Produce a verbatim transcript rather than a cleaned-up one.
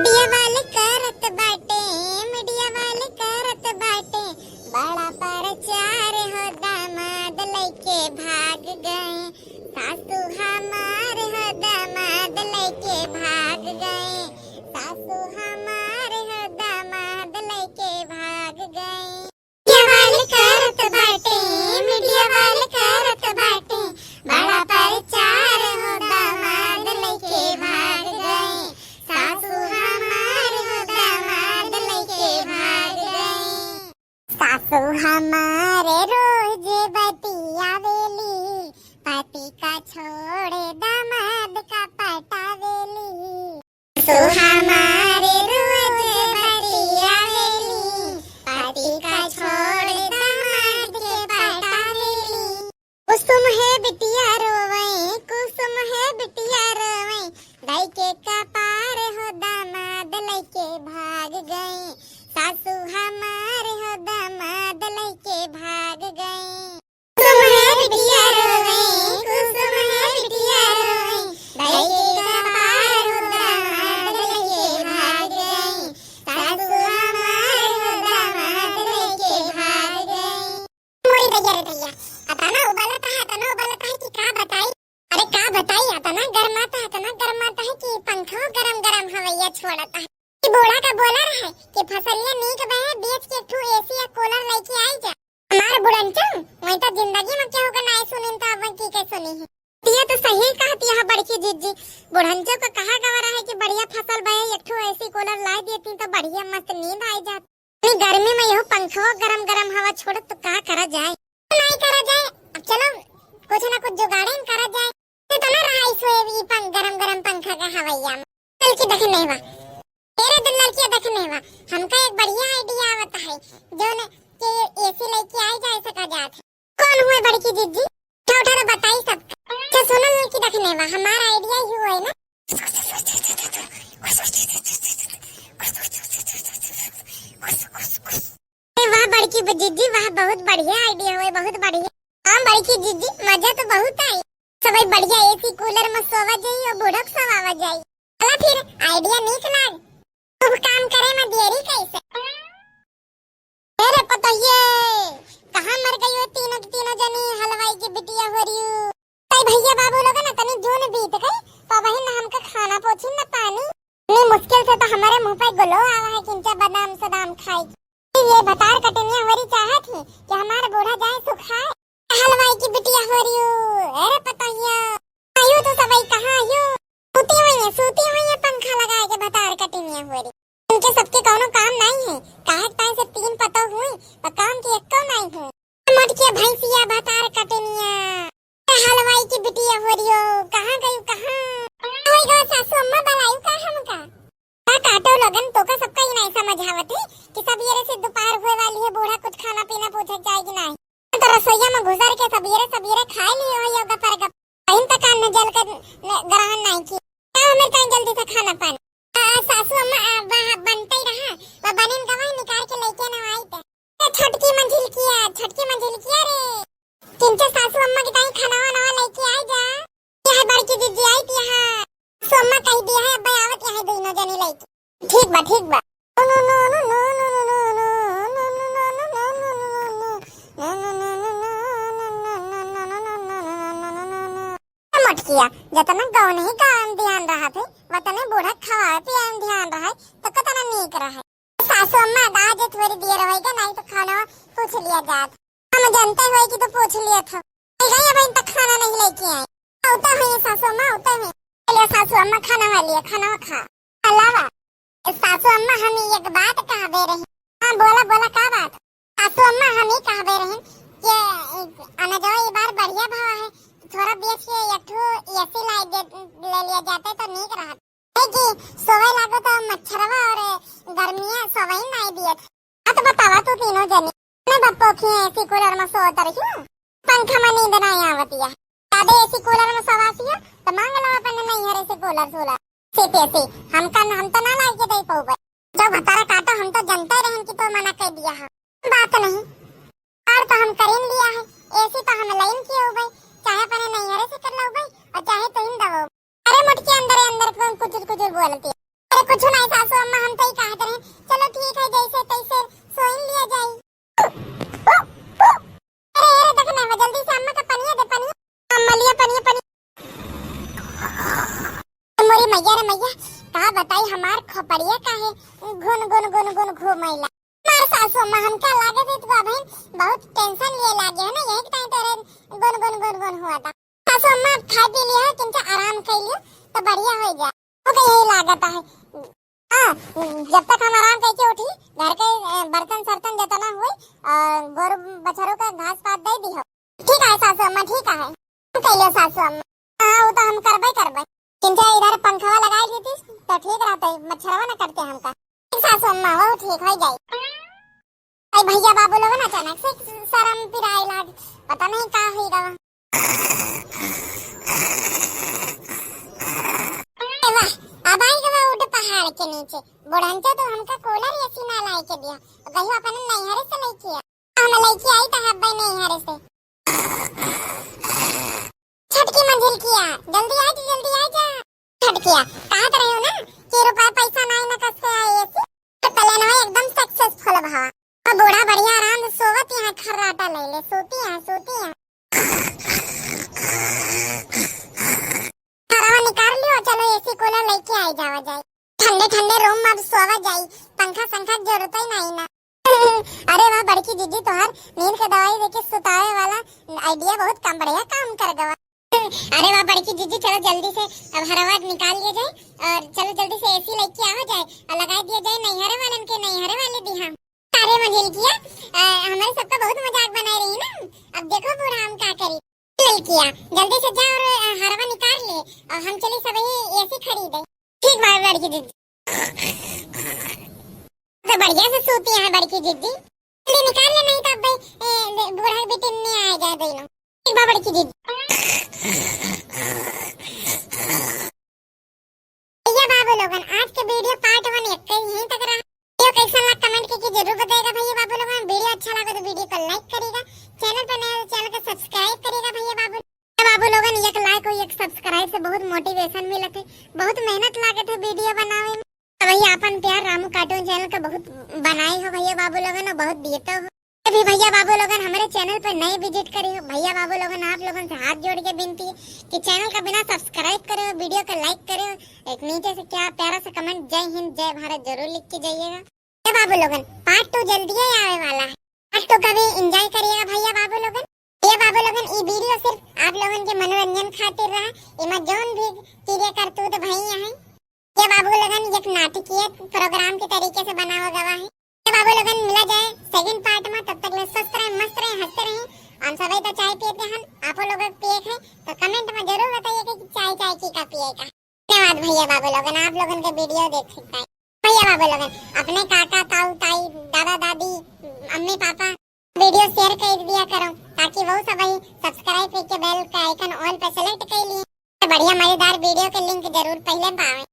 मीडिया वाले करत बाटे, मीडिया वाले करत बाटे, बड़ा प्रचार हो, दामाद लइके भाग गए। सासू हमार हो, दामाद लइके भाग गए। सासू हमार हो, दामाद लइके भाग गए। मीडिया वाले करत बाटे, मीडिया वाले करत बाटे, बड़ा प्रचार हो, दामाद लइके भाग गए। सासू हमार हो, दामाद लइके भाग गए। सासू हमार रोज बतियावेली, पति का छोड़े दामाद का पटावेली। सासू हमार रोज बतियावेली, पति का छोड़े दामाद के पटावेली। कुसुम है बिटिया रोवे, कुसुम है बिटिया रोवे, दाई के कपार हो, दामाद लइके भाग गए। सासू हमार हो, दामाद लइके भाग गए। कुसुम है बिटिया रोवे, कुसुम है बिटिया रोवे, दाई के कपार हो, दामाद लइके भाग गए। सासू हमार हो, दामाद लइके भाग गए। मोरी दैया रे दैया, अतना उबलत है, अतना उबलत है कि का बताई। अरे का बताई, अतना गरमात है, अतना गरमात है कि पंखो गरम गरम हवैया छोड़त है। ई बूढ़ा का बोला रहे कि फसलिया नीक बहे, बेच के एक ठो एसी या कूलर लइके आई जा। हमार बुढ़नचो, वही तो जिंदगी में केहू के नाई सुनिन तो अब की के सुनी है। तिया तो सही कहती है बड़की जिज्जी, बुढ़नचो का कहा गवा रहे कि बढ़िया फसल बहे, एक ठो एसी कूलर लाई देती तो बढ़िया मस्त नींद आई जात। इतनी गर्मी में यहू पंखो गरम गरम हवा छोड़त तो का करा जाए? नाई करा जाए, अब चलो कुछ ना कुछ जुगाड़े में करा जाए। तो ना रहा इस वे ई पंख, गरम गरम पंखा का हवैया में। ललकी देखने वा, तेरे दिन ललकिया देखने वा, हमका एक बढ़िया आइडिया आवत है, जो ने के एसी लइके आई जाए सका जात है। कौन हुए बड़की जिज्जी? उठा उठा तो बताई सबका। अच्छा सुनो ललकी देखने वा, हमार आइडिया ही हुए ना। ए वाह बड़की ब-, जिज्जी वाह, बहुत बढ़िया आइडिया हुए, बहुत बढ़िया। हाँ बड़की जिज्जी, मजा तो बहुत आई। सबई बढ़िया एसी कूलर में सोवा जाई और बूढ़ा के सवावा जाई। चला फिर, आइडिया नीक लाग। शुभ काम करे में देरी कैसे? अरे पतोहिए, कहाँ मर गई हो तीनों की तीनों जनी हलवाई की बिटिया हो रही हो? तई भैया बाबू लोग ना तनी जून बीत गई, तो वही ना हमका खाना पोछी ना पानी। इतनी मुश्किल से तो हमारे मुंह पे ग्लो आवा है किंचा बादाम सदाम खाई। ये भतार कटनिया हो रही चाहत ही कि हमार बूढ़ा जाए सुखाए। हलवाई की बिटिया हो रही हो, अरे पतोहिया, आयो तो सबई कहाँ आयो? सूती हुई है, सूती हुई है, पंखा लगा के भतार कटनिया हो रही। उनके सबके कौनो काम नहीं है, काहे के ताई से तीन पतोह हुई, पर काम के एक्को नहीं हुई। मोटकिया भैंसिया भतार कटनिया, ए हलवाई की बिटिया हो रही हो, कहाँ गई, कहाँ? होई गवा सासू अम्मा बुलायु का हमका? का काटो लगन, तोका सबका ही नहीं समझ आवत है कि सबेरे से दोपहर हुए वाली है, बूढ़ा कुछ खाना पीना पूछे जाए कि नहीं? तो रसोईया में घुसर के सबेरे सबेरे खाए लिए हो, यो गपर गप। कहीं तक अन्न जल के न-, ग्रहण नहीं की। का हमें कहीं जल्दी से खाना पानी? आ, सासू अम्मा, आ, वह बनते ही रहा, वह बनिन गवाई निकाल के लेके ना आई थे। ए, छोटकी मंझिलकिया, छोटकी मंझिलकिया रे। किंचे सासू अम्मा के ताई खाना वाना लेके आई जा। यह बड़की जिज्जी आई थी यहाँ। सासू अम्मा कही दिया है, अब आवत यहाँ दोनों जनी लेके। ठीक बा, ठीक बा। मोटकिया, जतना गौन ही गान ध्यान रहा थे, वतने बूढ़ा खवाए पियान ध्यान रहे, तो कतना नीक रहे। सासू अम्मा, आज थोड़ी देर होई गई, नहीं तो खाना पूछ लिया जात। हम जानते हुए कि तू पूछ लिया था। नहीं गई, अब तक खाना नहीं लेके आई। उठा हुई सासू अम्मा, उठा हुई। चलिए सासू अम्मा, खाना वाली है, खाना खा। अलावा, सासू अम्मा, हम एक बात कहबे रही। हाँ, बोला, बोला, का बात? सासू अम्मा, हम ही कहबे रही कि अनजवा ई बार बढ़िया भाव है, थोड़ा बेच के एक ठो एसी लाई दे, ले लिया जाते तो नीक रहत। है कि सोवे लागो तो मच्छरवा और गर्मिया सोवे ही नहीं दियत। अब बतावा तू तीनों जनी, अपने बप्पो की एसी कूलर में सोत रही, पंखा में नींद नहीं आवतिया। ज्यादा एसी कूलर में सोवासिया तो मांग लो अपन नैहर से कूलर सूलर। सीपीएसी, हमका न-, हम तो ना लाइके दे पउबे। जो भतारा काटो, हम तो जनते रहन कि तो मना कर दिया है। बात नहीं, और तो हम करीन लिया है, एसी तो हम लाइन किए हो भाई, चाहे अपने नैहरे से कर लो भाई, और चाहे तो इन दबो। अरे मोटकी अंदर अंदर कौन कुचुर कुचुर बोलती है? अरे कुछ नहीं सासू अम्मा, हम तो ही कहत रहे, चलो ठीक है, जैसे तैसे सोइन लिया जाई। अरे, अरे, देख ना, जल्दी से अम्मा का पनिया दे, पनिया। अम्मा लिया पनिया, पनिया। मोरी मैया रे मैया, का बताई हमार खोपड़िया काहे गुन गुन गुन गुन घूमैला। हमार सासू अम्मा, हमका लागत है तू अबहिन बहुत tension लिए लागे है ना, यही के ताई तोरे गुन गुन गुन गुन हुआ था। सासू अम्मा, अब खाई पी लिया है, तुमसे आराम कर लियो तो बढ़िया हो जाए। ओके, यही लागत है। हाँ, जब तक हम आराम करके उठी, घर के, ए, बर्तन सर्तन जितना हुई, अ, गोरू बछरू का घास पात दे दी हो। ठीक है सासू अम्मा, ठीक है। हम कह लियो सासू अम्मा। हाँ, वो तो हम करबे करबे। किंचा इधर पंखवा लगाई दी थी, तो ठीक रहते, मच्छरवा न कटते हमका। ठीक सासू अम्मा, वो ठीक हो जाई। अरे भैया बाबू लोगन अचानक से शर्म पिराए लाग, पता नहीं का हुई गवा। ए वाह, अब आई गवा उठ पहाड़ के नीचे। बुढ़ंचा तो हमका कूलर एसी ना लाए के दिया, कहियो अपन नैहरे से लेके आ। हम लेके आई तो हब्बे नैहरे से। छोटकी मंझिलकिया, जल्दी आ जा, जल्दी आ जा। छोटकिया, कहत रही हूँ ना कि रुपया पैसा नाई ना कस से आए एसी। तो plan हो एकदम successful भवा। अब बूढ़ा बढ़िया आराम से सोवत यहाँ खर्राटा ले ले, सोती है, सोती है। घरवा निकाल लियो, चलो एसी कूलर लेके आई जावा जाए। ठंडे ठंडे रूम में अब सोवा जाई, पंखा संखा के जरूरत ही नहीं ना। अरे वाह बड़की जीजी, तोहार नींद के दवाई देके सुतावे वाला idea बहुत कम बढ़िया काम कर गवा। अरे वाह बड़की जीजी, चलो जल्दी से अब हरवा निकाल लिया जाए और चलो जल्दी से एसी लेके आवा जाए और लगा दिया जाए नैहरे वालन के, नैहरे वाले दिहा। अरे मंझिलकिया, अ, हमारे सबका बहुत मजाक बनाए रही ना, अब देखो बूढ़ा हम का करी। ललकिया, जल्दी से जा और, अ, हरवा निकाल ले और हम चली सब ही एसी खरीदे। ठीक बा बड़की दीदी। तो बढ़िया से सूती है बड़की दीदी, जल्दी निकाल ले, नहीं तो अब भाई, ए, बूढ़ा के बेटे में आ जाए दोनों। ठीक बा बड़की दीदी। भैया बाबू लोगन, आज के video part one एक यहीं तक रहा। Video कैसन लगा comment करके जरूर बताएगा भैया बाबू लोगन। Video अच्छा लगा तो video को like करिएगा, channel पर नए हो तो channel को subscribe करिएगा भैया बाबू। भैया बाबू लोगन, एक like और एक subscribe से बहुत motivation मिलत है, बहुत मेहनत लागत है video बनावे में। तो भैया अपन प्यार रामू cartoon channel का बहुत बनाए हो भैया बाबू लोगन, और बहुत देते हो। अभी भैया बाबू लोगन हमारे channel पर नए visit करे हो, भैया बाबू लोगन आप लोगन से हाथ जोड़ के विनती है कि channel का बिना subscribe करे हो, video का like करे हो, एक नीचे से क्या प्यारा सा comment जय हिंद जय भारत जरूर लिख के जाइएगा। भैया बाबू लोगन part two जल्दी ही आवे वाला है। Part two का भी enjoy करिएगा भैया बाबू लोगन। भैया बाबू लोगन, ई video सिर्फ आप लोगन के मनोरंजन खातिर रहा, इमा जौन भी तिरिया करतूत भई हैं, भैया बाबू लोगन एक नाटकीय program के तरीके से बनावा गवा है। भैया बाबू लोगन मिला जाए second part में, तब तक ले स्वस्थ रहे, मस्त रहे, हंसते रहे। हम सभी तो चाय पिए हन, आपो लोग पिए हैं तो comment में जरूर बताइए कि चाय, चाय की का पिए का। धन्यवाद भैया बाबू लोगन, आप लोगन के video देख सकता है। भैया बाबू लोगन अपने काका, ताऊ, ताई, दादा, दादी, अम्मी, पापा video share कर दिया करो, ताकि वो सब ही subscribe करके bell का icon all पे select कर लिए। बढ़िया मजेदार video के link जरूर पहले पावे।